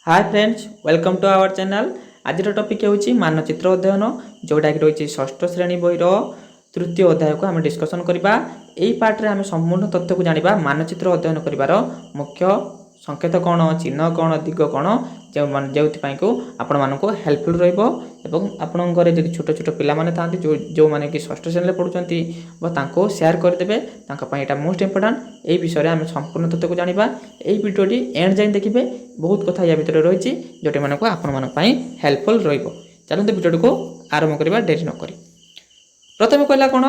Hi friends, welcome to our channel. ଆଜିର topic ହେଉଛି ମାନଚିତ୍ର ଅଧ୍ୟୟନ, ଯେଉଁଟାକି ରହିଛି ଷଷ୍ଠ ଶ୍ରେଣୀ ବହିର ତୃତୀୟ ଅଧ୍ୟାୟକୁ ଆମେ ଡିସ୍କସନ୍ କରିବା। ଏହି ପାର୍ଟରେ ଆମେ ସମ୍ପୂର୍ଣ୍ଣ ତଥ୍ୟକୁ ଜାଣିବା, ମାନଚିତ୍ର ଅଧ୍ୟୟନ କରିବାର ମୁଖ୍ୟ ସଂକେତ କ'ଣ, ଚିହ୍ନ କ'ଣ, ଦିଗ କ'ଣ, ଯେଉଁଥିପାଇଁ କି ଆପଣମାନଙ୍କୁ ହେଲ୍ପଫୁଲ୍ ରହିବ। ଏବଂ ଆପଣଙ୍କ ଘରେ ଯଦି ଛୋଟ ଛୋଟ ପିଲାମାନେ ଥାନ୍ତି, ଯେଉଁମାନେ କି ଷଷ୍ଠ ଶ୍ରେଣୀରେ ପଢ଼ୁଛନ୍ତି ବା ତାଙ୍କୁ ସେୟାର କରିଦେବେ, ତାଙ୍କ ପାଇଁ ଏଇଟା ମୋଷ୍ଟ ଇମ୍ପୋର୍ଟାଣ୍ଟ। ଏହି ବିଷୟରେ ଆମେ ସମ୍ପୂର୍ଣ୍ଣ ତଥ୍ୟକୁ ଜାଣିବା। ଏହି ଭିଡ଼ିଓଟି ଏଣ୍ଡ ଯାଏଁ ଦେଖିବେ। ବହୁତ କଥା ୟା ଭିତରେ ରହିଛି, ଯେଉଁଟିମାନଙ୍କୁ ଆପଣମାନଙ୍କ ପାଇଁ ହେଲ୍ପଫୁଲ୍ ରହିବ। ଚାଲନ୍ତୁ, ଭିଡ଼ିଓଟିକୁ ଆରମ୍ଭ କରିବା ଡେରି ନକରି। ପ୍ରଥମେ କହିଲା କ'ଣ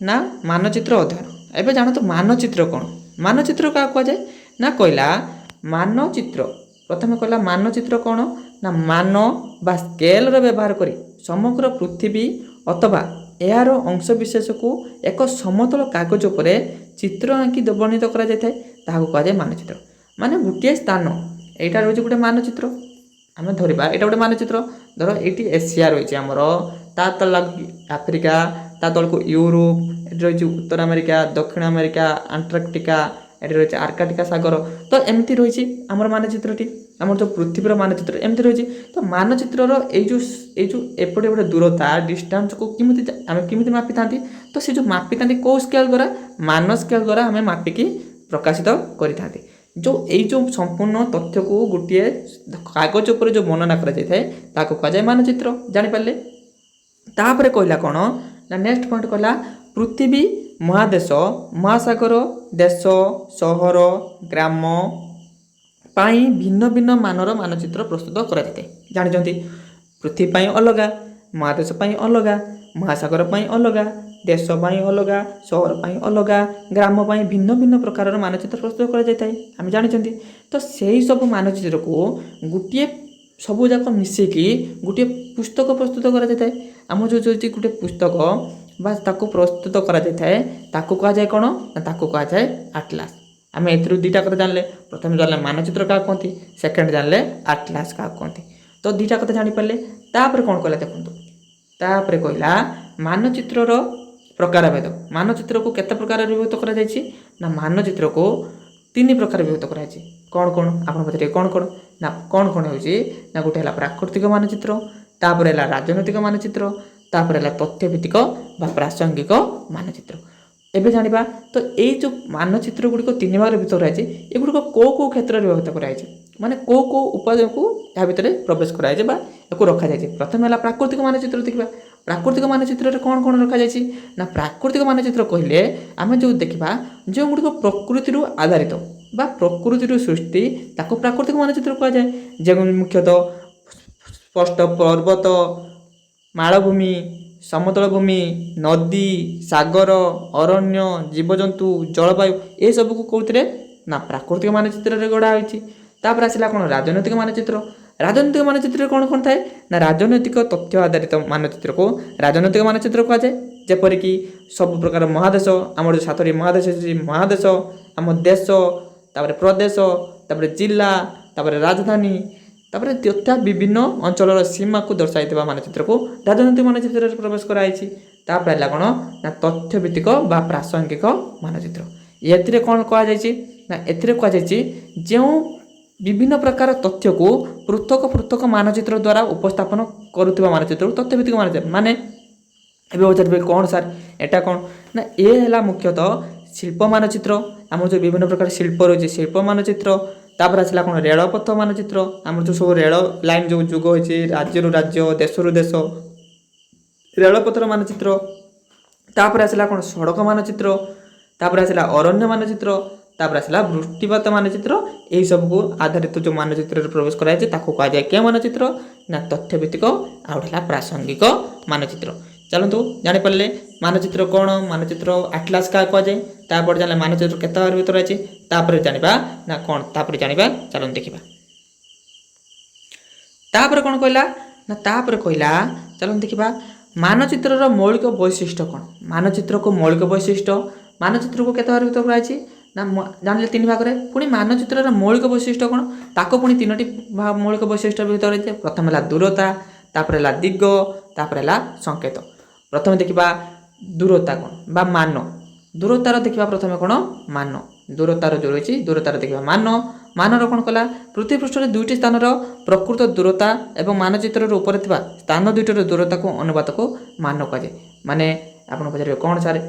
ନା ମାନଚିତ୍ର ଅଧ୍ୟୟନ। ଏବେ ଜାଣନ୍ତୁ ମାନଚିତ୍ର କ'ଣ, ମାନଚିତ୍ର କାହାକୁ କୁହାଯାଏ। ନା କହିଲା ମାନଚିତ୍ର, ପ୍ରଥମେ କହିଲା ମାନଚିତ୍ର କ'ଣ ନା ମାନ ବା ସ୍କେଲର ବ୍ୟବହାର କରି ସମଗ୍ର ପୃଥିବୀ ଅଥବା ଏହାର ଅଂଶବିଶେଷକୁ ଏକ ସମତଳ କାଗଜ ଉପରେ ଚିତ୍ର ଆଙ୍କି ବର୍ଣ୍ଣିତ କରାଯାଇଥାଏ, ତାହାକୁ କୁହାଯାଏ ମାନଚିତ୍ର। ମାନେ ଗୋଟିଏ ସ୍ଥାନ, ଏଇଟା ରହିଛି ଗୋଟେ ମାନଚିତ୍ର। ଆମେ ଧରିବା ଏଇଟା ଗୋଟେ ମାନଚିତ୍ର। ଧର ଏଇଠି ଏସିଆ ରହିଛି ଆମର, ତା ତଳ ଆଫ୍ରିକା, ତା ତଳକୁ ୟୁରୋପ, ଏଠି ରହିଛି ଉତ୍ତର ଆମେରିକା, ଦକ୍ଷିଣ ଆମେରିକା, ଆଣ୍ଟାର୍କଟିକା, ଏଠି ରହିଛି ଆର୍କଟିକା ସାଗର। ତ ଏମିତି ରହିଛି ଆମର ମାନଚିତ୍ରଟି। ଆମର ଯେଉଁ ପୃଥିବୀର ମାନଚିତ୍ର ଏମିତି ରହିଛି। ତ ମାନଚିତ୍ରର ଏଇ ଯେଉଁ ଏପଟେ ଗୋଟେ ଦୂରତା, ଡିଷ୍ଟାନ୍ସକୁ କେମିତି ଆମେ କେମିତି ମାପିଥାନ୍ତି? ତ ସେ ଯେଉଁ ମାପିଥାନ୍ତି କେଉଁ ସ୍କେଲ୍ ଦ୍ୱାରା? ମାନ ସ୍କେଲ୍ ଦ୍ୱାରା ଆମେ ମାପିକି ପ୍ରକାଶିତ କରିଥାନ୍ତି। ଯେଉଁ ଏଇ ଯେଉଁ ସମ୍ପୂର୍ଣ୍ଣ ତଥ୍ୟକୁ ଗୋଟିଏ କାଗଜ ଉପରେ ଯେଉଁ ବର୍ଣ୍ଣନା କରାଯାଇଥାଏ, ତାହାକୁ କୁହାଯାଏ ମାନଚିତ୍ର। ଜାଣିପାରିଲେ? ତାପରେ କହିଲା କ'ଣ ନା ନେକ୍ସଟ ପଏଣ୍ଟ କହିଲା, ପୃଥିବୀ, ମହାଦେଶ, ମହାସାଗର, ଦେଶ, ସହର, ଗ୍ରାମ ପାଇଁ ଭିନ୍ନ ଭିନ୍ନ ମାନର ମାନଚିତ୍ର ପ୍ରସ୍ତୁତ କରାଯାଇଥାଏ। ଜାଣିଛନ୍ତି, ପୃଥିବୀ ପାଇଁ ଅଲଗା, ମହାଦେଶ ପାଇଁ ଅଲଗା, ମହାସାଗର ପାଇଁ ଅଲଗା, ଦେଶ ପାଇଁ ଅଲଗା, ସହର ପାଇଁ ଅଲଗା, ଗ୍ରାମ ପାଇଁ ଭିନ୍ନ ଭିନ୍ନ ପ୍ରକାରର ମାନଚିତ୍ର ପ୍ରସ୍ତୁତ କରାଯାଇଥାଏ, ଆମେ ଜାଣିଛନ୍ତି। ତ ସେହି ସବୁ ମାନଚିତ୍ରକୁ ଗୋଟିଏ ସବୁ ଯାକ ମିଶିକି ଗୋଟିଏ ପୁସ୍ତକ ପ୍ରସ୍ତୁତ କରାଯାଇଥାଏ। ଆମ ଯେଉଁ ଯେଉଁ ଗୋଟେ ପୁସ୍ତକ ବା ତାକୁ ପ୍ରସ୍ତୁତ କରାଯାଇଥାଏ, ତାକୁ କୁହାଯାଏ କ'ଣ ନା ତାକୁ କୁହାଯାଏ ଆଟଲାସ୍। ଆମେ ଏଥିରୁ ଦୁଇଟା କଥା ଜାଣିଲେ। ପ୍ରଥମେ ଜାଣିଲେ ମାନଚିତ୍ର କାହାକୁ କୁହନ୍ତି, ସେକେଣ୍ଡ ଜାଣିଲେ ଆଟଲାସ୍ କାହାକୁ କୁହନ୍ତି। ତ ଦୁଇଟା କଥା ଜାଣିପାରିଲେ। ତାପରେ କ'ଣ କହିଲା ଦେଖନ୍ତୁ। ତାପରେ କହିଲା ମାନଚିତ୍ରର ପ୍ରକାରଭେଦ। ମାନଚିତ୍ରକୁ କେତେ ପ୍ରକାର ବିଭକ୍ତ କରାଯାଇଛି? ନା ମାନଚିତ୍ରକୁ ତିନି ପ୍ରକାର ବିଭକ୍ତ କରାଯାଇଛି। କ'ଣ କ'ଣ ଆପଣ ପଚାରିବେ? କ'ଣ କ'ଣ ନା କ'ଣ କ'ଣ ହେଉଛି ନା ଗୋଟେ ହେଲା ପ୍ରାକୃତିକ ମାନଚିତ୍ର, ତାପରେ ହେଲା ରାଜନୈତିକ ମାନଚିତ୍ର, ତାପରେ ହେଲା ତଥ୍ୟଭିତ୍ତିକ ବା ପ୍ରାସଙ୍ଗିକ ମାନଚିତ୍ର। ଏବେ ଜାଣିବା ତ ଏଇ ଯେଉଁ ମାନଚିତ୍ର ଗୁଡ଼ିକ ତିନି ଭାଗରେ ବିଭକ୍ତ କରାଯାଇଛି, ଏଗୁଡ଼ିକ କେଉଁ କେଉଁ କ୍ଷେତ୍ରରେ ବିଭକ୍ତ କରାଯାଇଛି, ମାନେ କେଉଁ କେଉଁ ଉପାଦାନକୁ ଏହା ଭିତରେ ପ୍ରବେଶ କରାଯାଇଛି ବା ଏହାକୁ ରଖାଯାଇଛି। ପ୍ରଥମେ ହେଲା ପ୍ରାକୃତିକ ମାନଚିତ୍ର ଦେଖିବା। ପ୍ରାକୃତିକ ମାନଚିତ୍ରରେ କ'ଣ କ'ଣ ରଖାଯାଇଛି ନା ପ୍ରାକୃତିକ ମାନଚିତ୍ର କହିଲେ ଆମେ ଯେଉଁ ଦେଖିବା, ଯେଉଁଗୁଡ଼ିକ ପ୍ରକୃତିରୁ ଆଧାରିତ ବା ପ୍ରକୃତିରୁ ସୃଷ୍ଟି, ତାକୁ ପ୍ରାକୃତିକ ମାନଚିତ୍ର କୁହାଯାଏ। ଯେଉଁ ମୁଖ୍ୟତଃ ସ୍ପଷ୍ଟ ପର୍ବତ, ମାଳଭୂମି, ସମତଳ ଭୂମି, ନଦୀ, ସାଗର, ଅରଣ୍ୟ, ଜୀବଜନ୍ତୁ, ଜଳବାୟୁ, ଏସବୁକୁ କେଉଁଥିରେ ନା ପ୍ରାକୃତିକ ମାନଚିତ୍ରରେ ଗଢ଼ା ହୋଇଛି। ତାପରେ ଆସିଲା କ'ଣ? ରାଜନୈତିକ ମାନଚିତ୍ର। ରାଜନୈତିକ ମାନଚିତ୍ରରେ କ'ଣ କ'ଣ ଥାଏ ନା ରାଜନୈତିକ ତଥ୍ୟ ଆଧାରିତ ମାନଚିତ୍ରକୁ ରାଜନୈତିକ ମାନଚିତ୍ର କୁହାଯାଏ। ଯେପରିକି ସବୁ ପ୍ରକାର ମହାଦେଶ, ଆମର ଯେଉଁ ସାତଟି ମହାଦେଶ ଅଛି, ମହାଦେଶ, ଆମ ଦେଶ, ତାପରେ ପ୍ରଦେଶ, ତାପରେ ଜିଲ୍ଲା, ତାପରେ ରାଜଧାନୀ, ତାପରେ ତଥା ବିଭିନ୍ନ ଅଞ୍ଚଳର ସୀମାକୁ ଦର୍ଶାଇଥିବା ମାନଚିତ୍ରକୁ ରାଜନୈତିକ ମାନଚିତ୍ରରେ ପ୍ରବେଶ କରାଯାଇଛି। ତାପରେ ହେଲା କ'ଣ ନା ତଥ୍ୟଭିତ୍ତିକ ବା ପ୍ରାସଙ୍ଗିକ ମାନଚିତ୍ର। ଏଥିରେ କ'ଣ କୁହାଯାଇଛି ନା ଏଥିରେ କୁହାଯାଇଛି, ଯେଉଁ ବିଭିନ୍ନ ପ୍ରକାର ତଥ୍ୟକୁ ପୃଥକ ପୃଥକ ମାନଚିତ୍ର ଦ୍ୱାରା ଉପସ୍ଥାପନ କରୁଥିବା ମାନଚିତ୍ରକୁ ତଥ୍ୟଭିତ୍ତିକ ମାନଚିତ୍ର। ମାନେ ଏବେ ପଚାରିବେ, କ'ଣ ସାର୍, ଏଇଟା କ'ଣ? ନା ଏ ହେଲା ମୁଖ୍ୟତଃ ଶିଳ୍ପ ମାନଚିତ୍ର। ଆମର ଯେଉଁ ବିଭିନ୍ନ ପ୍ରକାର ଶିଳ୍ପ ରହିଛି, ଶିଳ୍ପ ମାନଚିତ୍ର। ତାପରେ ଆସିଲା କ'ଣ? ରେଳପଥ ମାନଚିତ୍ର। ଆମର ଯେଉଁ ସବୁ ରେଳ ଲାଇନ୍ ଯେଉଁ ଯୁଗ ହେଇଛି, ରାଜ୍ୟରୁ ରାଜ୍ୟ, ଦେଶରୁ ଦେଶ, ରେଳପଥର ମାନଚିତ୍ର। ତାପରେ ଆସିଲା କ'ଣ? ସଡ଼କ ମାନଚିତ୍ର। ତାପରେ ଆସିଲା ଅରଣ୍ୟ ମାନଚିତ୍ର। ତାପରେ ଆସିଲା ବୃଷ୍ଟିପାତ ମାନଚିତ୍ର। ଏହିସବୁକୁ ଆଧାରିତ ଯେଉଁ ମାନଚିତ୍ରରେ ପ୍ରବେଶ କରାଯାଇଛି, ତାକୁ କୁହାଯାଏ କେଉଁ ମାନଚିତ୍ର ନା ତଥ୍ୟଭିତ୍ତିକ, ଆଉ ଗୋଟେ ହେଲା ପ୍ରାସଙ୍ଗିକ ମାନଚିତ୍ର। ଚାଲନ୍ତୁ, ଜାଣିପାରିଲେ ମାନଚିତ୍ର କ'ଣ, ମାନଚିତ୍ର ଆଟଲାସ୍ କାହା କୁହାଯାଏ। ତାପରେ ଜାଣିଲେ ମାନଚିତ୍ର କେତେ ଭାଗରେ ଭିତରେ ଅଛି। ତାପରେ ଜାଣିବା ନା କ'ଣ ତାପରେ ଜାଣିବା? ଚାଲନ୍ତୁ ଦେଖିବା। ତାପରେ କ'ଣ କହିଲା ନା ତାପରେ କହିଲା, ଚାଲନ୍ତୁ ଦେଖିବା ମାନଚିତ୍ରର ମୌଳିକ ବୈଶିଷ୍ଟ୍ୟ କ'ଣ। ମାନଚିତ୍ରକୁ ମୌଳିକ ବୈଶିଷ୍ଟ୍ୟ। ମାନଚିତ୍ରକୁ କେତେ ଭାଗରେ ବିଭକ୍ତ କରାଯାଇଛି ନା ଜାଣିଲେ ତିନି ଭାଗରେ। ପୁଣି ମାନଚିତ୍ରର ମୌଳିକ ବୈଶିଷ୍ଟ୍ୟ କ'ଣ? ତାକୁ ପୁଣି ତିନୋଟି ମୌଳିକ ବୈଶିଷ୍ଟ୍ୟ ଭିତରେ ରହିଛି। ପ୍ରଥମେ ହେଲା ଦୂରତା, ତାପରେ ହେଲା ଦିଗ, ତାପରେ ହେଲା ସଂକେତ। ପ୍ରଥମେ ଦେଖିବା ଦୂରତା କ'ଣ ବା ମାନ। ଦୂରତାର ଦେଖିବା ପ୍ରଥମେ କ'ଣ? ମାନ। ଦୂରତାର ଯେଉଁ ରହିଛି, ଦୂରତାର ଦେଖିବା ମାନ। ମାନର କ'ଣ କଲା? ପୃଥିବୀ ପୃଷ୍ଠରେ ଦୁଇଟି ସ୍ଥାନର ପ୍ରକୃତ ଦୂରତା ଏବଂ ମାନଚିତ୍ରର ଉପରେ ଥିବା ସ୍ଥାନ ଦୁଇଟିର ଦୂରତାକୁ ଅନୁପାତକୁ ମାନ କୁହାଯାଏ। ମାନେ ଆପଣ ପଚାରିବେ, କ'ଣ ସାର୍?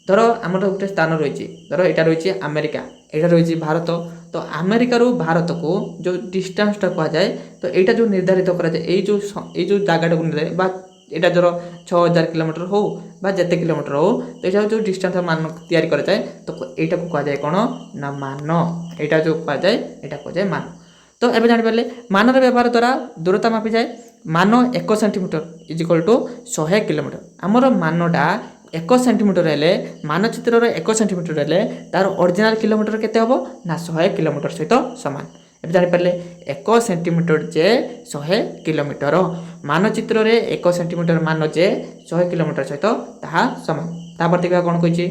ଧର ଆମର ଗୋଟେ ସ୍ଥାନ ରହିଛି, ଧର ଏଇଟା ରହିଛି ଆମେରିକା, ଏଇଟା ରହିଛି ଭାରତ। ତ ଆମେରିକାରୁ ଭାରତକୁ ଯେଉଁ ଡିଷ୍ଟାନ୍ସଟା କୁହାଯାଏ, ତ ଏଇଟା ଯେଉଁ ନିର୍ଦ୍ଧାରିତ କରାଯାଏ, ଏଇ ଯେଉଁ ଜାଗାଟାକୁ ନିର୍ଦ୍ଧାରିତ ବା ଏଇଟା ଧର 6000 କିଲୋମିଟର ହଉ ବା ଯେତେ କିଲୋମିଟର ହଉ, ତ ଏଇଟା ଯେଉଁ ଡିଷ୍ଟାନ୍ସ ମାନ ତିଆରି କରାଯାଏ, ତ ଏଇଟାକୁ କୁହାଯାଏ କ'ଣ ନା ମାନ। ଏଇଟା ଯେଉଁ କୁହାଯାଏ, ଏଇଟା କୁହାଯାଏ ମାନ। ତ ଏବେ ଜାଣିପାରିଲେ, ମାନର ବ୍ୟବହାର ଦ୍ୱାରା ଦୂରତା ମାପିଯାଏ। ମାନ 1 centimetre is equal to 100 kilometre. ଆମର ମାନଟା 1 ସେଣ୍ଟିମିଟର ହେଲେ, ମାନଚିତ୍ରର 1 ସେଣ୍ଟିମିଟର ହେଲେ ତାର ଅରିଜିନାଲ କିଲୋମିଟର କେତେ ହେବ ନା 100 କିଲୋମିଟର ସହିତ ସମାନ। ଏବେ ଜାଣିପାରିଲେ, 1 ସେଣ୍ଟିମିଟର ଯେ 100 କିଲୋମିଟର। ମାନଚିତ୍ରରେ 1 ସେଣ୍ଟିମିଟର ମାନ ଯେ 100 କିଲୋମିଟର ସହିତ ତାହା ସମାନ। ତାପରେ ଦେଖିବା କ'ଣ କହିଛି।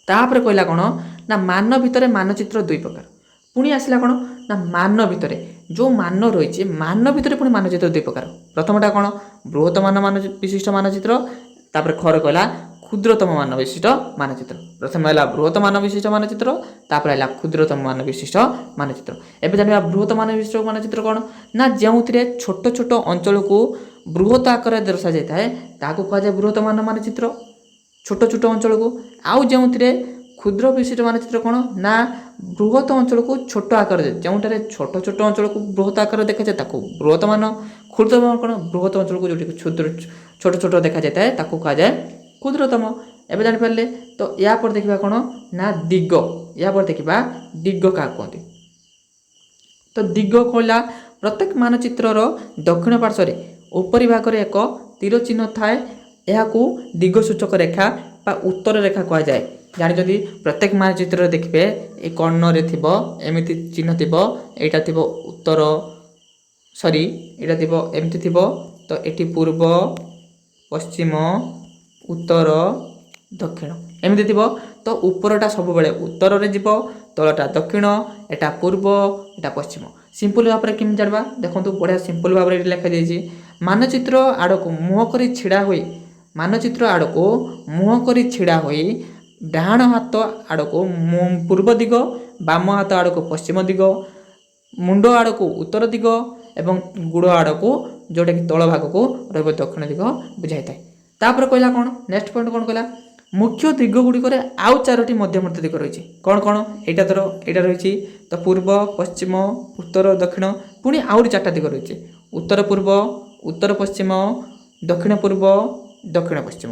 ତାପରେ କହିଲା କ'ଣ ନା ମାନ ଭିତରେ ମାନଚିତ୍ର ଦୁଇ ପ୍ରକାର। ପୁଣି ଆସିଲା କ'ଣ ନା ମାନ ଭିତରେ ଯେଉଁ ମାନ ରହିଛି, ମାନ ଭିତରେ ପୁଣି ମାନଚିତ୍ର ଦୁଇ ପ୍ରକାର। ପ୍ରଥମଟା କ'ଣ? ବୃହତ ମାନ ମାନ ବିଶିଷ୍ଟ ମାନଚିତ୍ର। ତାପରେ ଖର କହିଲା କ୍ଷୁଦ୍ରତମ ମାନ ବିଶିଷ୍ଟ ମାନଚିତ୍ର। ପ୍ରଥମେ ହେଲା ବୃହତ ମାନ ବିଶିଷ୍ଟ ମାନଚିତ୍ର, ତାପରେ ହେଲା କ୍ଷୁଦ୍ରତମ ମାନ ବିଶିଷ୍ଟ ମାନଚିତ୍ର। ଏବେ ଜାଣିବା ବୃହତ ମାନ ବିଶିଷ୍ଟ ମାନଚିତ୍ର କ'ଣ ନା ଯେଉଁଥିରେ ଛୋଟ ଛୋଟ ଅଞ୍ଚଳକୁ ବୃହତ ଆକାରରେ ଦର୍ଶାଯାଇଥାଏ, ତାହାକୁ କୁହାଯାଏ ବୃହତ ମାନ ମାନଚିତ୍ର, ଛୋଟ ଛୋଟ ଅଞ୍ଚଳକୁ। ଆଉ ଯେଉଁଥିରେ କ୍ଷୁଦ୍ର ବିଶିଷ୍ଟ ମାନଚିତ୍ର କ'ଣ ନା ବୃହତ ଅଞ୍ଚଳକୁ ଛୋଟ ଆକାରରେ, ଯେଉଁଠାରେ ଛୋଟ ଛୋଟ ଅଞ୍ଚଳକୁ ବୃହତ ଆକାରରେ ଦେଖାଯାଏ, ତାକୁ ବୃହତ ମାନ। କ୍ଷୁଦ୍ରତମ କ'ଣ? ବୃହତ ଅଞ୍ଚଳକୁ ଯେଉଁଠି କ୍ଷୁଦ୍ର, ଛୋଟ ଛୋଟ ଦେଖାଯାଇଥାଏ, ତାକୁ କୁହାଯାଏ କ୍ଷୁଦ୍ରତମ। ଏବେ ଜାଣିପାରିଲେ ତ? ୟା ପରେ ଦେଖିବା କ'ଣ ନା ଦିଗ। ୟା ପରେ ଦେଖିବା ଦିଗ କାହାକୁ କୁହନ୍ତି। ତ ଦିଗ କହିଲା, ପ୍ରତ୍ୟେକ ମାନଚିତ୍ରର ଦକ୍ଷିଣ ପାର୍ଶ୍ୱରେ ଉପରି ଭାଗରେ ଏକ ତୀର ଚିହ୍ନ ଥାଏ। ଏହାକୁ ଦିଗସୂଚକ ରେଖା ବା ଉତ୍ତର ରେଖା କୁହାଯାଏ। ଜାଣିଛନ୍ତି, ପ୍ରତ୍ୟେକ ମାନଚିତ୍ରରେ ଦେଖିବେ ଏ କର୍ଣ୍ଣରେ ଥିବ, ଏମିତି ଚିହ୍ନ ଥିବ। ଏଇଟା ଥିବ ଉତ୍ତର, ସରି, ଏଇଟା ଥିବ, ଏମିତି ଥିବ। ତ ଏଠି ପୂର୍ବ, ପଶ୍ଚିମ, ଉତ୍ତର, ଦକ୍ଷିଣ ଏମିତି ଥିବ। ତ ଉପରଟା ସବୁବେଳେ ଉତ୍ତରରେ ଯିବ, ତଳଟା ଦକ୍ଷିଣ। ଏଟା ପୂର୍ବ, ଏଟା ପଶ୍ଚିମ। ସିମ୍ପଲ୍ ଭାବରେ କେମିତି ଜାଣିବା? ଦେଖନ୍ତୁ, ବଢ଼ିଆ ସିମ୍ପଲ୍ ଭାବରେ ଏଠି ଲେଖାଯାଇଛି। ମାନଚିତ୍ର ଆଡ଼କୁ ମୁହଁ କରି ଛିଡ଼ା ହୋଇ, ମାନଚିତ୍ର ଆଡ଼କୁ ମୁହଁ କରି ଛିଡ଼ା ହୋଇ ଡାହାଣ ହାତ ଆଡ଼କୁ ପୂର୍ବ ଦିଗ, ବାମ ହାତ ଆଡ଼କୁ ପଶ୍ଚିମ ଦିଗ, ମୁଣ୍ଡ ଆଡ଼କୁ ଉତ୍ତର ଦିଗ ଏବଂ ଗୋଡ଼ ଆଡ଼କୁ, ଯେଉଁଟାକି ତଳ ଭାଗକୁ ରହିବ, ଦକ୍ଷିଣ ଦିଗ ବୁଝାଇଥାଏ। ତାପରେ କହିଲା କ'ଣ? ନେକ୍ସଟ ପଏଣ୍ଟ କ'ଣ କହିଲା? ମୁଖ୍ୟ ଦିଗ ଗୁଡ଼ିକରେ ଆଉ ଚାରୋଟି ମଧ୍ୟବର୍ତ୍ତୀ ଦିଗ ରହିଛି। କ'ଣ କ'ଣ? ଏଇଟା ଧର ଏଇଟା ରହିଛି, ତ ପୂର୍ବ, ପଶ୍ଚିମ, ଉତ୍ତର, ଦକ୍ଷିଣ। ପୁଣି ଆହୁରି ଚାରିଟା ଦିଗ ରହିଛି: ଉତ୍ତର ପୂର୍ବ, ଉତ୍ତର ପଶ୍ଚିମ, ଦକ୍ଷିଣ ପୂର୍ବ, ଦକ୍ଷିଣ ପଶ୍ଚିମ।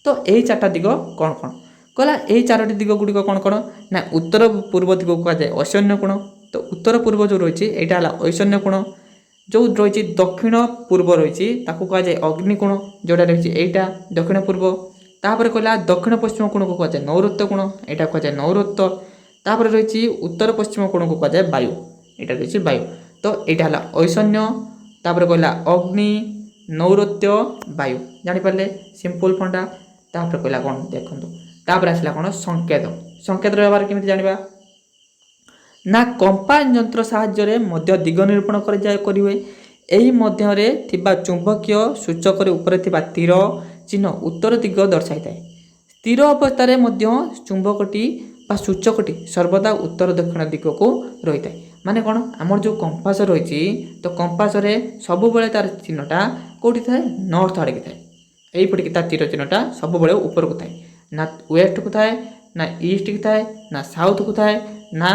ତ ଏଇ ଚାରିଟା ଦିଗ କ'ଣ କ'ଣ କହିଲା? ଏଇ ଚାରୋଟି ଦିଗ ଗୁଡ଼ିକ କ'ଣ କ'ଣ ନା ଉତ୍ତର ପୂର୍ବ ଦିଗକୁ କୁହାଯାଏ ଐଶାନ୍ୟ କୋଣ। ତ ଉତ୍ତର ପୂର୍ବ ଯେଉଁ ରହିଛି, ଏଇଟା ହେଲା ଐଶାନ୍ୟ କୋଣ। ଯେଉଁ ରହିଛି ଦକ୍ଷିଣ ପୂର୍ବ ରହିଛି, ତାକୁ କୁହାଯାଏ ଅଗ୍ନିକୋଣ, ଯେଉଁଟା ରହିଛି ଏଇଟା ଦକ୍ଷିଣ ପୂର୍ବ। ତାପରେ କହିଲା ଦକ୍ଷିଣ ପଶ୍ଚିମ କୋଣକୁ କୁହାଯାଏ ନୈଋତ୍ୟ କୋଣ, ଏଇଟା କୁହାଯାଏ ନୈଋତ୍ୟ। ତାପରେ ରହିଛି ଉତ୍ତର ପଶ୍ଚିମ କୋଣକୁ କୁହାଯାଏ ବାୟୁ, ଏଇଟା ରହିଛି ବାୟୁ। ତ ଏଇଟା ହେଲା ଐଶାନ୍ୟ, ତାପରେ କହିଲା ଅଗ୍ନି, ନୈଋତ୍ୟ, ବାୟୁ। ଜାଣିପାରିଲେ ସିମ୍ପଲ୍ ଫଣ୍ଡା। ତାପରେ କହିଲା କ'ଣ ଦେଖନ୍ତୁ। ତାପରେ ଆସିଲା କ'ଣ? ସଂକେତ। ସଂକେତର ବ୍ୟବହାର କେମିତି ଜାଣିବା ନା କମ୍ପାସ ଯନ୍ତ୍ର ସାହାଯ୍ୟରେ ମଧ୍ୟ ଦିଗ ନିରୂପଣ କରାଯାଏ, କରିହୁଏ। ଏହି ମଧ୍ୟରେ ଥିବା ଚୁମ୍ବକୀୟ ସୂଚକରେ ଉପରେ ଥିବା ତୀର ଚିହ୍ନ ଉତ୍ତର ଦିଗ ଦର୍ଶାଇଥାଏ। ସ୍ଥିର ଅବସ୍ଥାରେ ମଧ୍ୟ ଚୁମ୍ବକଟି ବା ସୂଚକଟି ସର୍ବଦା ଉତ୍ତର ଦକ୍ଷିଣ ଦିଗକୁ ରହିଥାଏ। ମାନେ କ'ଣ? ଆମର ଯେଉଁ କମ୍ପାସ ରହିଛି, ତ କମ୍ପାସରେ ସବୁବେଳେ ତାର ଚିହ୍ନଟା କେଉଁଠି ଥାଏ? ନର୍ଥ ଆଡ଼ିକି ଥାଏ। ଏଇପଟିକି ତା ତୀର ଚିହ୍ନଟା ସବୁବେଳେ ଉପରକୁ ଥାଏ। ନା ୱେଷ୍ଟକୁ ଥାଏ, ନା ଇଷ୍ଟକୁ ଥାଏ, ନା ସାଉଥକୁ ଥାଏ, ନା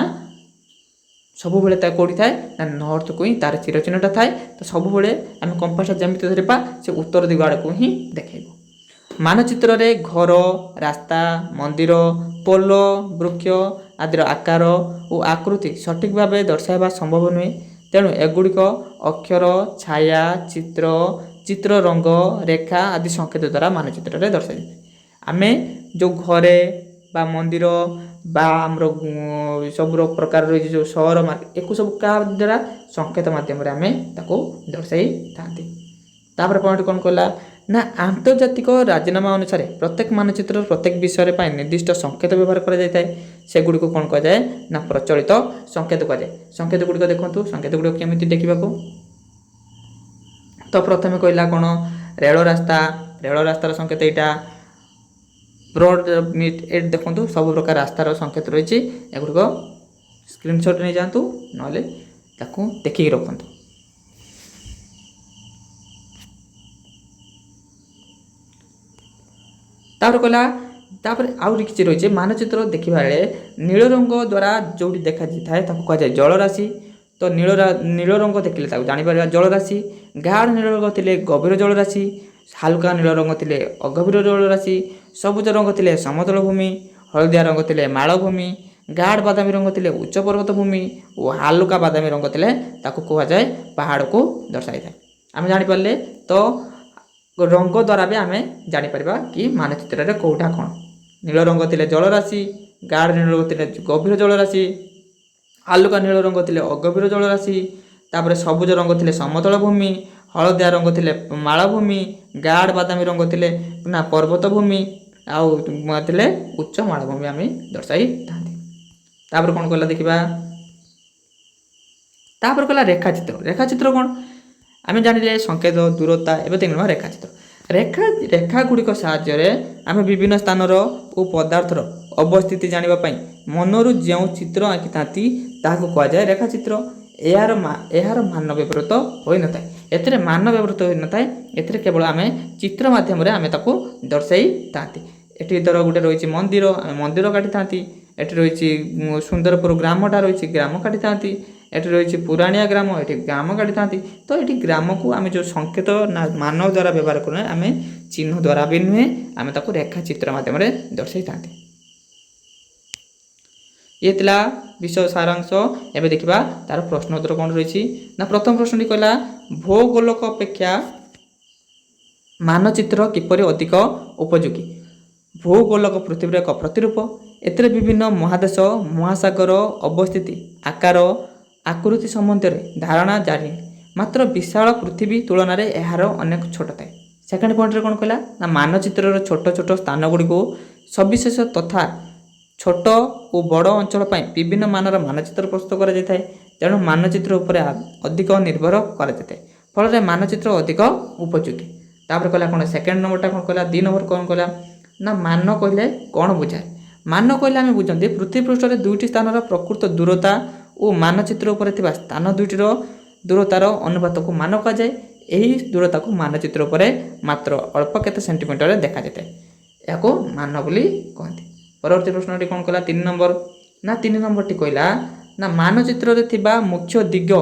ସବୁବେଳେ ତା କେଉଁଠି ଥାଏ ନା ନର୍ଥକୁ ହିଁ ତାର ତୀର ଚିହ୍ନଟା ଥାଏ। ତ ସବୁବେଳେ ଆମେ କମ୍ପାସଟା ଯେମିତି ଧରିବା, ସେ ଉତ୍ତର ଦିଗ ଆଡ଼କୁ ହିଁ ଦେଖାଇବ। ମାନଚିତ୍ରରେ ଘର, ରାସ୍ତା, ମନ୍ଦିର, ପୋଲ, ବୃକ୍ଷ ଆଦିର ଆକାର ଓ ଆକୃତି ସଠିକ୍ ଭାବେ ଦର୍ଶାଇବା ସମ୍ଭବ ନୁହେଁ। ତେଣୁ ଏଗୁଡ଼ିକ ଅକ୍ଷର, ଛାୟା ଚିତ୍ର, ଚିତ୍ର, ରଙ୍ଗ, ରେଖା ଆଦି ସଂକେତ ଦ୍ୱାରା ମାନଚିତ୍ରରେ ଦର୍ଶାଯାଇଥାଏ। ଆମେ ଯେଉଁ ଘରେ ବା ମନ୍ଦିର ବା ଆମର ସବୁର ପ୍ରକାର ରହିଛି, ଯେଉଁ ସହର, ଏକୁ ସବୁ କାହା ଦ୍ୱାରା? ସଂକେତ ମାଧ୍ୟମରେ ଆମେ ତାକୁ ଦର୍ଶାଇଥାନ୍ତି। ତାପରେ ପଏଣ୍ଟ କ'ଣ କଲା ନା ଆନ୍ତର୍ଜାତିକ ରାଜିନାମା ଅନୁସାରେ ପ୍ରତ୍ୟେକ ମାନଚିତ୍ରର ପ୍ରତ୍ୟେକ ବିଷୟରେ ପାଇଁ ନିର୍ଦ୍ଦିଷ୍ଟ ସଂକେତ ବ୍ୟବହାର କରାଯାଇଥାଏ। ସେଗୁଡ଼ିକୁ କ'ଣ କୁହାଯାଏ ନା ପ୍ରଚଳିତ ସଂକେତ କୁହାଯାଏ। ସଂକେତ ଗୁଡ଼ିକ ଦେଖନ୍ତୁ, ସଂକେତ ଗୁଡ଼ିକ କେମିତି ଦେଖିବାକୁ। ତ ପ୍ରଥମେ କହିଲା କ'ଣ? ରେଳ ରାସ୍ତା, ରେଳ ରାସ୍ତାର ସଂକେତ ଏଇଟା। ରୋଡ଼ ମିଟ୍, ଏଇଠି ଦେଖନ୍ତୁ, ସବୁ ପ୍ରକାର ରାସ୍ତାର ସଂକେତ ରହିଛି। ଏଗୁଡ଼ିକ ସ୍କ୍ରିନସଟ୍ ନେଇଯାଆନ୍ତୁ, ନହେଲେ ତାକୁ ଦେଖିକି ରଖନ୍ତୁ। ତାପରେ କହିଲା, ତାପରେ ଆହୁରି କିଛି ରହିଛି। ମାନଚିତ୍ର ଦେଖିବା ବେଳେ ନୀଳ ରଙ୍ଗ ଦ୍ୱାରା ଯେଉଁଠି ଦେଖାଯାଇଥାଏ ତାକୁ କୁହାଯାଏ ଜଳରାଶି। ତ ନୀଳ ରଙ୍ଗ ଦେଖିଲେ ତାକୁ ଜାଣିପାରିବା ଜଳରାଶି। ଗାଢ଼ ନୀଳ ରଙ୍ଗ ଥିଲେ ଗଭୀର ଜଳରାଶି, ହାଲୁକା ନୀଳ ରଙ୍ଗ ଥିଲେ ଅଗଭୀର ଜଳରାଶି, ସବୁଜ ରଙ୍ଗ ଥିଲେ ସମତଳ ଭୂମି, ହଳଦିଆ ରଙ୍ଗ ଥିଲେ ମାଳଭୂମି, ଗାଢ଼ ବାଦାମୀ ରଙ୍ଗ ଥିଲେ ଉଚ୍ଚ ପର୍ବତ ଭୂମି ଓ ହାଲୁକା ବାଦାମୀ ରଙ୍ଗ ଥିଲେ ତାକୁ କୁହାଯାଏ ପାହାଡ଼କୁ ଦର୍ଶାଇଥାଏ। ଆମେ ଜାଣିପାରିଲେ ତ ରଙ୍ଗ ଦ୍ୱାରା ବି ଆମେ ଜାଣିପାରିବା କି ମାନଚିତ୍ରରେ କେଉଁଟା କ'ଣ। ନୀଳ ରଙ୍ଗ ଥିଲେ ଜଳରାଶି, ଗାଢ଼ ନୀଳ ରଙ୍ଗ ଥିଲେ ଗଭୀର ଜଳରାଶି, ହାଲୁକା ନୀଳ ରଙ୍ଗ ଥିଲେ ଅଗଭୀର ଜଳରାଶି, ତାପରେ ସବୁଜ ରଙ୍ଗ ଥିଲେ ସମତଳ ଭୂମି, ହଳଦିଆ ରଙ୍ଗ ଥିଲେ ମାଳଭୂମି, ଗାଢ଼ ବାଦାମୀ ରଙ୍ଗ ଥିଲେ ନା ପର୍ବତ ଭୂମି, ଆଉ ଥିଲେ ଉଚ୍ଚ ମାଳଭୂମି ଆମେ ଦର୍ଶାଇଥାନ୍ତି। ତାପରେ କ'ଣ କଲା ଦେଖିବା। ତାପରେ କଲା ରେଖାଚିତ୍ର। ରେଖାଚିତ୍ର କ'ଣ ଆମେ ଜାଣିଲେ, ସଂକେତ, ଦୂରତା। ଏବେ ଦେଖିବା ରେଖାଚିତ୍ର। ରେଖା ଗୁଡ଼ିକ ସାହାଯ୍ୟରେ ଆମେ ବିଭିନ୍ନ ସ୍ଥାନର ଓ ପଦାର୍ଥର ଅବସ୍ଥିତି ଜାଣିବା ପାଇଁ ମନରୁ ଯେଉଁ ଚିତ୍ର ଆଙ୍କିଥାନ୍ତି ତାହାକୁ କୁହାଯାଏ ରେଖାଚିତ୍ର। ଏହାର ମାନ ବ୍ୟବହୃତ ହୋଇନଥାଏ। ଏଥିରେ ମାନ ବ୍ୟବହୃତ ହୋଇନଥାଏ। ଏଥିରେ କେବଳ ଆମେ ଚିତ୍ର ମାଧ୍ୟମରେ ଆମେ ତାକୁ ଦର୍ଶାଇଥାନ୍ତି। ଏଠି ଧର ଗୋଟେ ରହିଛି ମନ୍ଦିର, ଆମେ ମନ୍ଦିର କାଟିଥାନ୍ତି। ଏଠି ରହିଛି ସୁନ୍ଦରପୁର ଗ୍ରାମଟା ରହିଛି, ଗ୍ରାମ କାଟିଥାନ୍ତି। ଏଠି ରହିଛି ପୁରାଣିଆ ଗ୍ରାମ, ଏଠି ଗ୍ରାମ କାଟିଥାନ୍ତି। ତ ଏଠି ଗ୍ରାମକୁ ଆମେ ଯେଉଁ ସଂକେତ ନା ମାନ ଦ୍ୱାରା ବ୍ୟବହାର କରୁନା, ଆମେ ଚିହ୍ନ ଦ୍ୱାରା ବି ନୁହେଁ, ଆମେ ତାକୁ ରେଖାଚିତ୍ର ମାଧ୍ୟମରେ ଦର୍ଶାଇଥାନ୍ତି। ଇଏ ଥିଲା ବିଷୟ ସାରାଂଶ। ଏବେ ଦେଖିବା ତାର ପ୍ରଶ୍ନ ଉତ୍ତର କ'ଣ ରହିଛି ନା। ପ୍ରଥମ ପ୍ରଶ୍ନଟି କହିଲା, ଭୂଗୋଲକ ଅପେକ୍ଷା ମାନଚିତ୍ର କିପରି ଅଧିକ ଉପଯୋଗୀ? ଭୂଗୋଲକ ପୃଥିବୀର ଏକ ପ୍ରତିରୂପ। ଏଥିରେ ବିଭିନ୍ନ ମହାଦେଶ, ମହାସାଗର ଅବସ୍ଥିତି, ଆକାର, ଆକୃତି ସମ୍ବନ୍ଧରେ ଧାରଣା ଜାରି, ମାତ୍ର ବିଶାଳ ପୃଥିବୀ ତୁଳନାରେ ଏହାର ଅନେକ ଛୋଟ ଥାଏ। ସେକେଣ୍ଡ ପଏଣ୍ଟରେ କ'ଣ କହିଲା ନା, ମାନଚିତ୍ରର ଛୋଟ ଛୋଟ ସ୍ଥାନ ଗୁଡ଼ିକୁ ସବିଶେଷ ତଥା ଛୋଟ ଓ ବଡ଼ ଅଞ୍ଚଳ ପାଇଁ ବିଭିନ୍ନ ମାନର ମାନଚିତ୍ର ପ୍ରସ୍ତୁତ କରାଯାଇଥାଏ। ତେଣୁ ମାନଚିତ୍ର ଉପରେ ଅଧିକ ନିର୍ଭର କରାଯାଇଥାଏ, ଫଳରେ ମାନଚିତ୍ର ଅଧିକ ଉପଯୋଗୀ। ତାପରେ କହିଲା କ'ଣ, ସେକେଣ୍ଡ ନମ୍ବରଟା କ'ଣ କହିଲା, 2 ନମ୍ବର କ'ଣ କହିଲା ନା, ମାନ କହିଲେ କ'ଣ ବୁଝାଏ? ମାନ କହିଲେ ଆମେ ବୁଝନ୍ତି ପୃଥିବୀ ପୃଷ୍ଠରେ ଦୁଇଟି ସ୍ଥାନର ପ୍ରକୃତ ଦୂରତା ଓ ମାନଚିତ୍ର ଉପରେ ଥିବା ସ୍ଥାନ ଦୁଇଟିର ଦୂରତାର ଅନୁପାତକୁ ମାନ କୁହାଯାଏ। ଏହି ଦୂରତାକୁ ମାନଚିତ୍ର ଉପରେ ମାତ୍ର ଅଳ୍ପ କେତେ ସେଣ୍ଟିମିଟରରେ ଦେଖାଯାଇଥାଏ, ଏହାକୁ ମାନ ବୋଲି କହନ୍ତି। ପରବର୍ତ୍ତୀ ପ୍ରଶ୍ନଟି କ'ଣ କହିଲା, 3 ନମ୍ବର ନା, 3 ନମ୍ବରଟି କହିଲା ନା, ମାନଚିତ୍ରରେ ଥିବା ମୁଖ୍ୟ ଦିଗ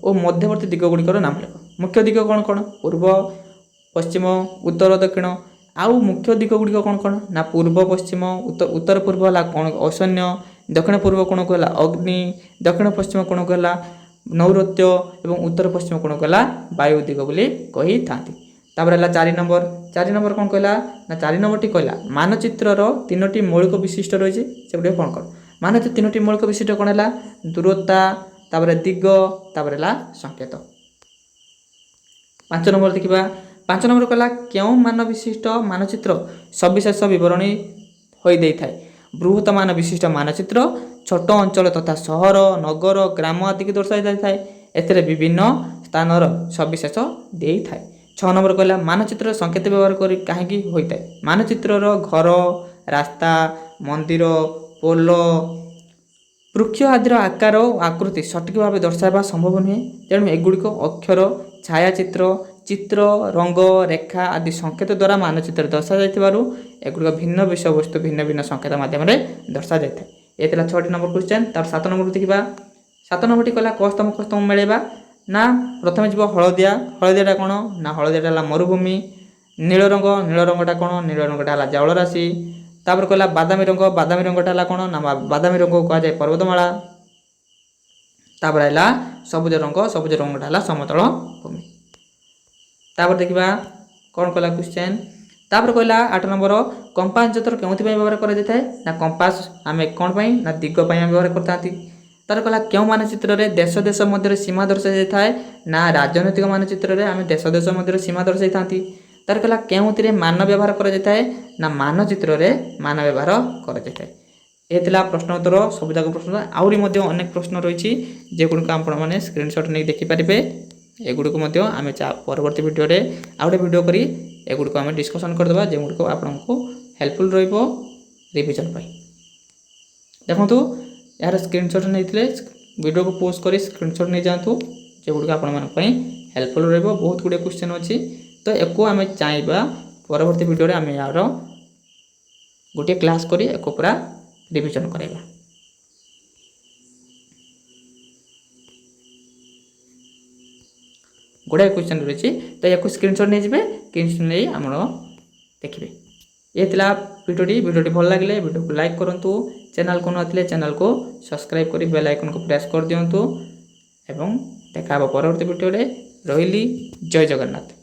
ଓ ମଧ୍ୟବର୍ତ୍ତୀ ଦିଗ ଗୁଡ଼ିକର ନାମ ଲେଖ। ମୁଖ୍ୟ ଦିଗ କ'ଣ କ'ଣ? ପୂର୍ବ, ପଶ୍ଚିମ, ଉତ୍ତର, ଦକ୍ଷିଣ। ଆଉ ମୁଖ୍ୟ ଦିଗ ଗୁଡ଼ିକ କ'ଣ କ'ଣ ନା, ପୂର୍ବ, ପଶ୍ଚିମ, ଉତ୍ତର ପୂର୍ବ ହେଲା କ'ଣ ଐଶାନ୍ୟ, ଦକ୍ଷିଣ ପୂର୍ବ କୋଣକୁ ହେଲା ଅଗ୍ନି, ଦକ୍ଷିଣ ପଶ୍ଚିମ କୋଣକୁ ହେଲା ନୈଋତ୍ୟ ଏବଂ ଉତ୍ତର ପଶ୍ଚିମ କୋଣକୁ ହେଲା ବାୟୁ ଦିଗ ବୋଲି କହିଥାନ୍ତି। ତାପରେ ହେଲା 4 ନମ୍ବର। 4 ନମ୍ବର କ'ଣ କହିଲା ନା, 4 ନମ୍ବରଟି କହିଲା ମାନଚିତ୍ରର 3ଟି ମୌଳିକ ବିଶିଷ୍ଟ ରହିଛି, ସେଗୁଡ଼ିକ କ'ଣ କ'ଣ? ମାନଚିତ୍ର 3ଟି ମୌଳିକ ବିଶିଷ୍ଟ କ'ଣ ହେଲା? ଦୂରତା, ତାପରେ ଦିଗ, ତାପରେ ହେଲା ସଂକେତ। 5 ନମ୍ବର ଦେଖିବା। 5 ନମ୍ବର କହିଲା କେଉଁ ମାନ ବିଶିଷ୍ଟ ମାନଚିତ୍ର ସବିଶେଷ ବିବରଣୀ ହୋଇ ଦେଇଥାଏ? ବୃହତ ମାନ ବିଶିଷ୍ଟ ମାନଚିତ୍ର ଛୋଟ ଅଞ୍ଚଳ ତଥା ସହର, ନଗର, ଗ୍ରାମ ଆଦିକୁ ଦର୍ଶାଇ ଯାଇଥାଏ। ଏଥିରେ ବିଭିନ୍ନ ସ୍ଥାନର ସବିଶେଷ ଦେଇଥାଏ। 6 ନମ୍ବର କହିଲା ମାନଚିତ୍ରର ସଂକେତ ବ୍ୟବହାର କରି କାହିଁକି ହୋଇଥାଏ? ମାନଚିତ୍ରର ଘର, ରାସ୍ତା, ମନ୍ଦିର, ପୋଲ, ବୃକ୍ଷ ଆଦିର ଆକାର ଓ ଆକୃତି ସଠିକ୍ ଭାବେ ଦର୍ଶାଇବା ସମ୍ଭବ ନୁହେଁ। ତେଣୁ ଏଗୁଡ଼ିକ ଅକ୍ଷର, ଛାୟାଚିତ୍ର, ଚିତ୍ର, ରଙ୍ଗ, ରେଖା ଆଦି ସଂକେତ ଦ୍ୱାରା ମାନଚିତ୍ରରେ ଦର୍ଶାଯାଇଥିବାରୁ ଏଗୁଡ଼ିକ ଭିନ୍ନ ବିଷୟବସ୍ତୁ ଭିନ୍ନ ଭିନ୍ନ ସଂକେତ ମାଧ୍ୟମରେ ଦର୍ଶାଯାଇଥାଏ। ଏ ଥିଲା 6ଟି ନମ୍ବର କ୍ୱେଶ୍ଚନ୍। ତାର 7 ନମ୍ବର ଦେଖିବା। 7 ନମ୍ବରଟି କହିଲା କ ସ୍ତମ୍ଭ କ ସ୍ତମ୍ଭ ମିଳେଇବା ନା, ପ୍ରଥମେ ଯିବ ହଳଦିଆ। ହଳଦିଆଟା କ'ଣ ନା, ହଳଦିଆଟା ହେଲା ମରୁଭୂମି। ନୀଳ ରଙ୍ଗ, ନୀଳ ରଙ୍ଗଟା କ'ଣ? ନୀଳ ରଙ୍ଗଟା ହେଲା ଜଳରାଶି। ତାପରେ କହିଲା ବାଦାମୀ ରଙ୍ଗ, ବାଦାମୀ ରଙ୍ଗଟା ହେଲା କ'ଣ ନା, ବାଦାମୀ ରଙ୍ଗକୁ କୁହାଯାଏ ପର୍ବତମାଳା। ତାପରେ ହେଲା ସବୁଜ ରଙ୍ଗ, ସବୁଜ ରଙ୍ଗଟା ହେଲା ସମତଳ ଭୂମି। ତାପରେ ଦେଖିବା କ'ଣ କହିଲା କ୍ୱେଶ୍ଚନ୍। ତାପରେ କହିଲା 8 ନମ୍ବର, କମ୍ପାସ ଯନ୍ତ୍ର କେଉଁଥିପାଇଁ ବ୍ୟବହାର କରାଯାଇଥାଏ ନା, କମ୍ପାସ ଆମେ କ'ଣ ପାଇଁ ନା, ଦିଗ ପାଇଁ ଆମେ ବ୍ୟବହାର କରିଥାନ୍ତି। ତାପରେ କହିଲା କେଉଁ ମାନଚିତ୍ରରେ ଦେଶ ଦେଶ ମଧ୍ୟରେ ସୀମା ଦର୍ଶାଯାଇଥାଏ ନା, ରାଜନୈତିକ ମାନଚିତ୍ରରେ ଆମେ ଦେଶ ଦେଶ ମଧ୍ୟରେ ସୀମା ଦର୍ଶାଇଥାନ୍ତି। ତାପରେ କହିଲା କେଉଁଥିରେ ମାନ ବ୍ୟବହାର କରାଯାଇଥାଏ ନା, ମାନଚିତ୍ରରେ ମାନ ବ୍ୟବହାର କରାଯାଇଥାଏ। ଏ ଥିଲା ପ୍ରଶ୍ନ ଉତ୍ତର, ସବୁଯାକ ପ୍ରଶ୍ନ। ଆହୁରି ମଧ୍ୟ ଅନେକ ପ୍ରଶ୍ନ ରହିଛି ଯେଗୁଡ଼ିକ ଆପଣମାନେ ସ୍କ୍ରିନସଟ୍ ନେଇ ଦେଖିପାରିବେ। ଏଗୁଡ଼ିକୁ ମଧ୍ୟ ଆମେ ପରବର୍ତ୍ତୀ ଭିଡ଼ିଓରେ ଆଉ ଗୋଟେ ଭିଡ଼ିଓ କରି ଏଗୁଡ଼ିକୁ ଆମେ ଡିସ୍କସନ୍ କରିଦେବା, ଯେଉଁଗୁଡ଼ିକ ଆପଣଙ୍କୁ ହେଲ୍ପଫୁଲ୍ ରହିବ ରିଭିଜନ୍ ପାଇଁ। ଦେଖନ୍ତୁ ଏହାର ସ୍କ୍ରିନସଟ୍ ନେଇଥିଲେ ଭିଡ଼ିଓକୁ ପୋଜ୍ କରି ସ୍କ୍ରିନସଟ୍ ନେଇଯାଆନ୍ତୁ, ଯେଗୁଡ଼ିକ ଆପଣମାନଙ୍କ ପାଇଁ ହେଲ୍ପଫୁଲ୍ ରହିବ। ବହୁତ ଗୁଡ଼ିଏ କ୍ୱେଶ୍ଚନ୍ ଅଛି। ତ ୟାକୁ ଆମେ ଚାହିଁବା ପରବର୍ତ୍ତୀ ଭିଡ଼ିଓରେ ଆମେ ଏହାର ଗୋଟିଏ କ୍ଲାସ୍ କରି ୟାକୁ ପୁରା ରିଭିଜନ୍ କରାଇବା। ଗୁଡ଼ାଏ କ୍ୱେଶ୍ଚନ୍ ରହିଛି, ତ ୟାକୁ ସ୍କ୍ରିନସଟ୍ ନେଇଯିବେ, ସ୍କ୍ରିନସଟ୍ ନେଇ ଆମର ଦେଖିବେ। ଏ ଥିଲା ଭିଡ଼ିଓଟି। ଭିଡ଼ିଓଟି ଭଲ ଲାଗିଲେ ଭିଡ଼ିଓକୁ ଲାଇକ୍ କରନ୍ତୁ, ଚ୍ୟାନେଲକୁ ନଥିଲେ ଚ୍ୟାନେଲକୁ ସବସ୍କ୍ରାଇବ୍ କରି ବେଲ୍ ଆଇକନ୍କୁ ପ୍ରେସ୍ କରିଦିଅନ୍ତୁ ଏବଂ ଦେଖା ହେବ ପରବର୍ତ୍ତୀ ଭିଡ଼ିଓରେ। ରହିଲି, ଜୟ ଜଗନ୍ନାଥ।